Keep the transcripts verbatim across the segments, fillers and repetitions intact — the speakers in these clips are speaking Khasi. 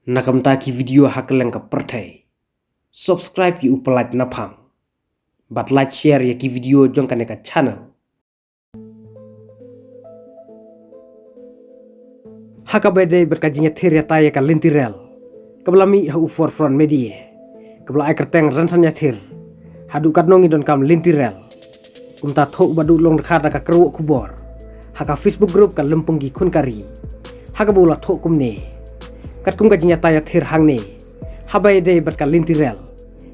Na ka bynta ki video ha kylleng ka pyrthei, subscribe ïa u Pyllait Naphang bad like, share ïa ki video jong kane ka channel. Ha kaba ïadei bad ka jingïathir ïatai ïa ka lynti rel kaba la mih ha u Forefront Media, kaba la ai kyrteng Rynsan Ïathir haduh katno ngi donkam lynti rel. Kumta thoh u Bah Duhlong Dkhar da ka kyrwoh khubor ha ka Facebook group ka Lympung ki Khun ka Ri, ha kaba u la thoh kumne: Katkum ka jingïatai ïathir hangne, haba ïadei bad ka lynti rel,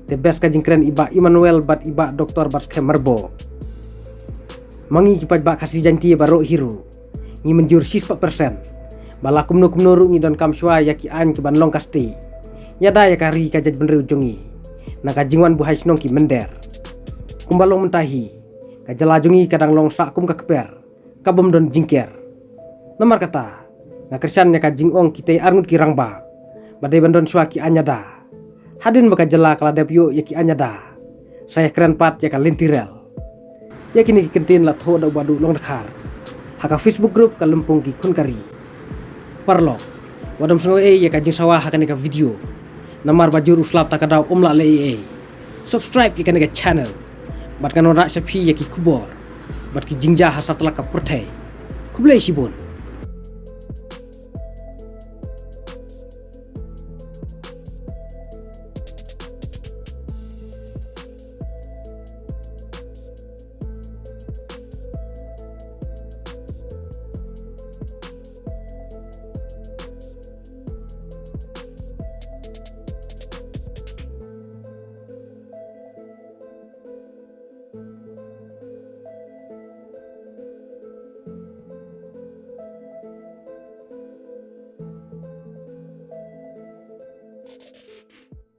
te best ka jingkren i Bah Emmanuel bad i Bah Doktor Batskhem Myrboh. Ma ngi ki paidbah Khasi Jaintia baroh hi ruh ngi mynjur shispah persen ba la kumno kumno ruh ngi donkam shuwa ïa ki aiñ ki ban long ka stieh ïada ïa ka ri ka jaitbynriew jong ngi na ka jingwan buhai shnong ki mynder. Kumba long mynta hi, ka jylla jong ngi ka dang long sah kum ka kper kabym don jingker. Namar kata, nga kyrshan ïa ka jingong kitei arngut ki rangbah ba dei ban don shuwa ki aiñ ïada. Hadien ba ka jylla ka la dep ïoh ïa ki aiñ ïada, sa ïakren pat ïa ka lynti rel. Ïa kine ki kyntien la thoh da u Bah Duhlong Dkhar ha ka Facebook group ka Lympung ki Khun ka Ri. Paralok, wat dom sngew ei ïa ka jingsawa ha kane ka video, namar ba jur u slap ta ka daw um lah leh ei ei. Subscribe ïa kane ka channel bad kan wanrah sha phi ïa ki khubor bad ki jingjia ha satlak ka pyrthei. Khublei shibun.